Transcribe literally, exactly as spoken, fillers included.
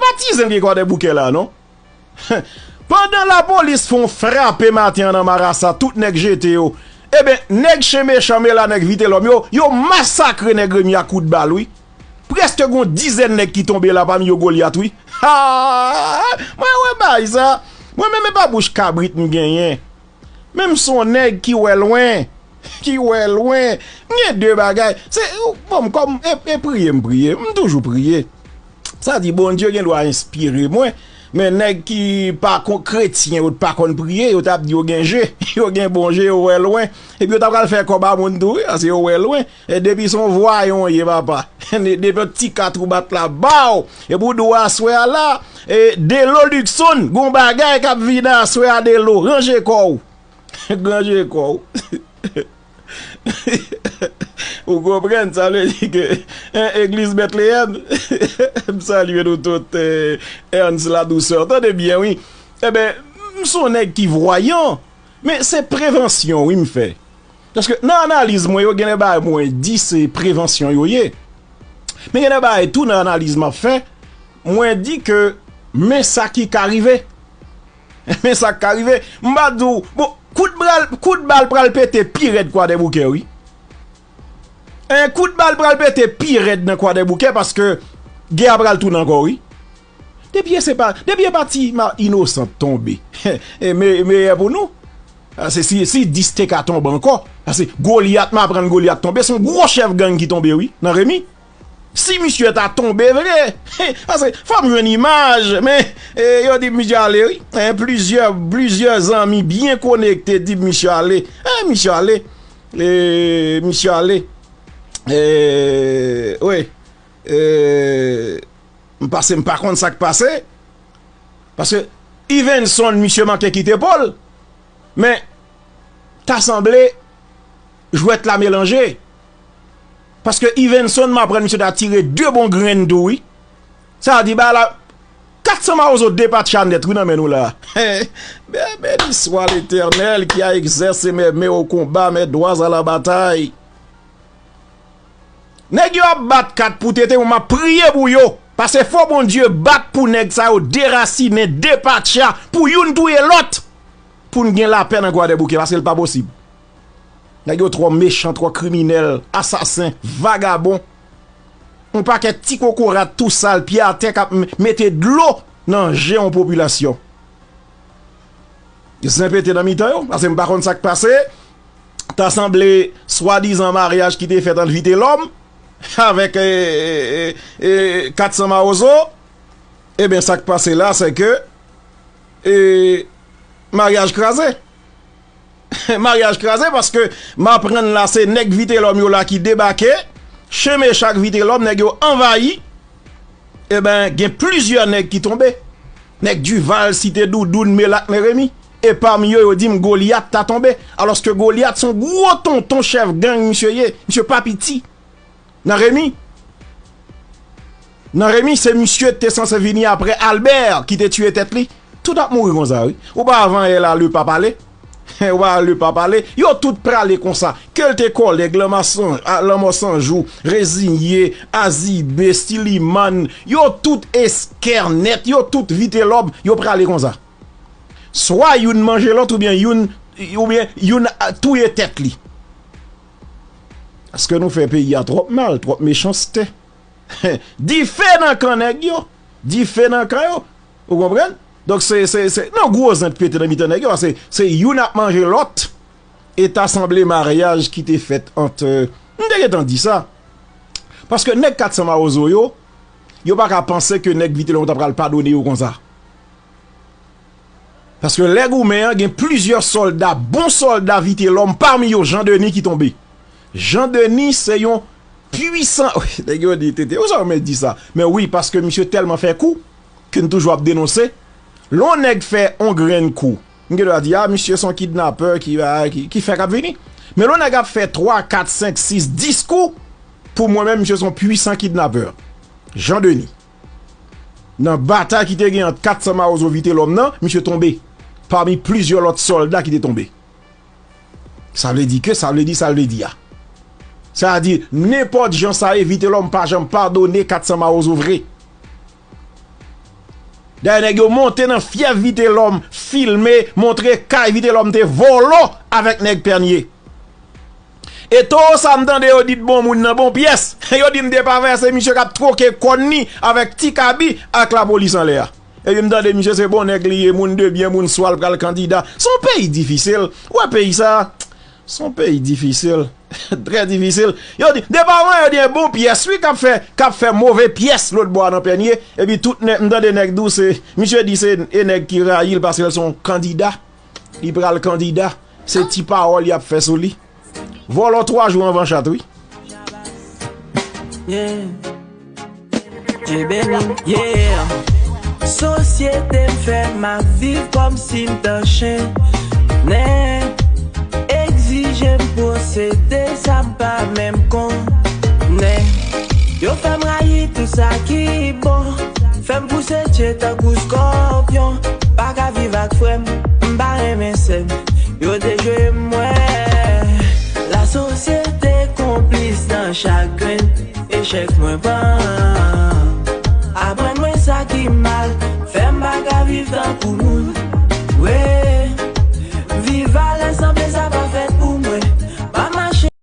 Patizan ki Kwadèboukè la, non? Pandan lapolis fè yon frape maten an nan Marasa, tout nèg jete yo. Eben, nèg Chen Mechan, Mela, nèg Vitelòm yo, yo masakre nèg Remi a kout bal, wi. Prèske gon dizèn nèg ki tonbe la, pami yo Golyat, wi. Ha! Mwen wè bagay sa. Mwen menm, e pa bouch kabrit m genyen. Men m se yon nèg ki wè lwen. Ki wè lwen. M gen de bagay. Se, bon, m kòm, e, e priye m priye. M toujou priye. Sa di, Bondye gen dwa enspire mwen. Men nèg ki pa kon kretyen, yo pa konn priye, yo t ap di yo gen je, yo gen bon je, yo wè lwen. Epi yo ta pral fè kòb a moun tou, wi, paske yo wè lwen. E depi se yon vwayon w ye, papa. Depi yon ti kat ou bat la, baw! Epi w di w aswè a la, e, Delo Luckson, gon bagay k ap vini aswè a, Delo, ranje kò w. Ranje kò w. Ou konprann, sa vle di ke, en, Egliz Betleyèm, m salye nou tout, eh, Ernst Ladouceur. Tande byen, wi. Eben, m se yon nèg ki vwayan, men se prevansyon, wi, m fè. Paske nan analiz mwen yo, gen de bagay mwen di se prevansyon yo ye. Men gen de bagay tou nan analiz m ap fè, mwen di ke men sa ki ka rive. Men sa k ka rive. M pa di w, bon, kout bal, kout bal pral pete pi rèd Kwadèboukè, wi. En, kout bal pral pete pi rèd nan Kwadèboukè paske gè a pral tounen ankò, wi. Depi e se pa, depi e pa ti ma inosan tonbe. E me, meyè pou nou. Paske si, si dis te ka tonbe ankò, paske Golyat, m aprann Golyat tonbe, se yon gwo chèf gang ki tonbe, wi, nan Remi. Si misye ta tonbe vre, paske fò m jwenn imaj, men, e, yo di misye ale, wi. En, plizyè, plizyè zanmi byen konekte di misye ale. En, misye ale. E, misye ale. E, wi. E, m pase, m pa konn sa k pase. Paske Yvenson, misye manke kite po l. Men, ta sanble jwèt la melanje. Paske Yvenson, m aprann misye ta tire de bon grenn tou, wi. Sa di, ba la, kat san mawozo depatcha nèt, wi, nan men nou la. Bèbè, beni swa Letènèl ki a egzèse mè men o konba, mè dwa a la batay. Nèg yo ap bat kat pou tete, mwen m ap priye pou yo. Paske fò Bondye bat pou nèg sa yo derasinen, depatcha, pou youn touye lòt. Pou n gen lapè nan Kwadèboukè, paske l pa posib. Nèg yo twò mechan, twò kriminèl, asasen, vagabon. Yon pakèt ti kokorat tou sal, pye atè k ap m-, mete dlo nan je yon popilasyon. Zen pete nan mitan yo, paske m pa konn sa k pase. Ta sanble swadizan maryaj ki te fèt ant Vitelòm avèk, e, e, e, e, kat san mawozo. Eben, sa k pase la, se ke, e, maryaj kraze. Maryaj kraze paske m aprann la se nèg Vitelòm yo la ki debake, Chen Mechan ak Vitelòm, nèg yo anvayi. Eben, gen plizyè nèg ki tonbe. Nèg Duval, Site Doudoun, Melak, Mè Remi. E pami yo, yo di m Golyat ta tonbe. Alòske Golyat se yon gwo tonton chèf gang misye ye. Misye pa piti. Nan Remi. Nan Remi, se misye te sanse vini apre Albert ki te tiye tèt li. Tout ap mouri konsa, wi. Ou pa avanyè la, le pa pale. Ou pa le pa pale. Yo tout prale konsa. Ke l te kòlèg, lanmò san, a, lanmò san jou, Reziye, Azibe, Stiliman, yo tout eskè nèt, yo tout Vitelòm, yo prale konsa. Swa youn manje lòt, oubyen youn, oubyen youn, a, touye tèt li. Paske nou fè peyi a twòp mal, twòp mechanste. Dife nan kan nèg yo. Dife nan kan yo. Ou konprann? Donk, se, se, se, nan gwo zen k pete nan mitan nèg yo, paske se youn ap manje lòt. E ta sanble maryaj ki te fèt ant, m te gentan di sa. Paske nèg kat san mawozo yo, yo pa ka panse ke nèg Vitelòm yo ta pral padone yo konsa. Paske lè goumen an, gen plizyè sòlda, bon sòlda Vitelòm, pami yo Jan Deni ki tonbe. Jan Deni se yon pwisan, nèg yo di, tete, ou sa w mèt di sa? Men wi, paske misye tèlman fè kou, ke n toujou ap denonse. Lè yon nèg fè yon grenn kou, m gen dwa di, a, misye se yon kidnapè ki, a, ki, ki fè k ap vini. Men lè yon nèg ap fè twa, kat, senk, sis, dis kou, pou mwen menm, misye se yon pwisan kidnapè. Jan Deni. Nan batay ki te gen ant kat san mawozo Vitelòm nan, misye tonbe. Pami plizyè lòt sòlda ki te tonbe. Sa vle di ke, sa vle di, sa vle di a. Sa di, nenpòt jan sa ye, Vitelòm pa janm padone kat san mawozo vre. Dayè nèg yo monte nan fyèf Vitelòm, filme, montre kay Vitelòm te vòlò avèk nèg Pènye. E towo sa m tande yo di t bon moun nan bon pyès. Yo di m te pa vè se misye k ap twoke kòn li avèk Ti Kabi ak lapolis anlè a. Epi m tande misye se bon nèg li ye, moun de byen, moun swa l pral kandida. Se yon peyi difisil. Ou wè peyi sa a? Se yon peyi difisil. Trè difisil. Yo di, depavan yo di e bon pyès wi k ap fè, k ap fè move pyès lòt bò a nan Pènye. Epi tout nèg, m tande nèg di w se, misye di se e nèg ki rayi l paske l se yon kandida. Li pral kandida. Se ti pawòl y ap fè sou li. Vòlò twa jou anvan chat wi. Yeah. Dye beni m, yeah. Sosyete m fè m ap viv kòmsi m t an chen. Nèg egzije m pwosede sa m pa menm konnen. Yo fè m rayi tout sa ki bon. Fè m pouse tye tankou skòpyon. Pa ka viv ak frè m, m pa renmen sè m. Yo dejwe m, wè. Lasosyete konplis nan chak grenn echèk mwen pran. Aprann mwen sa ki mal, fè m pa ka viv tankou moun.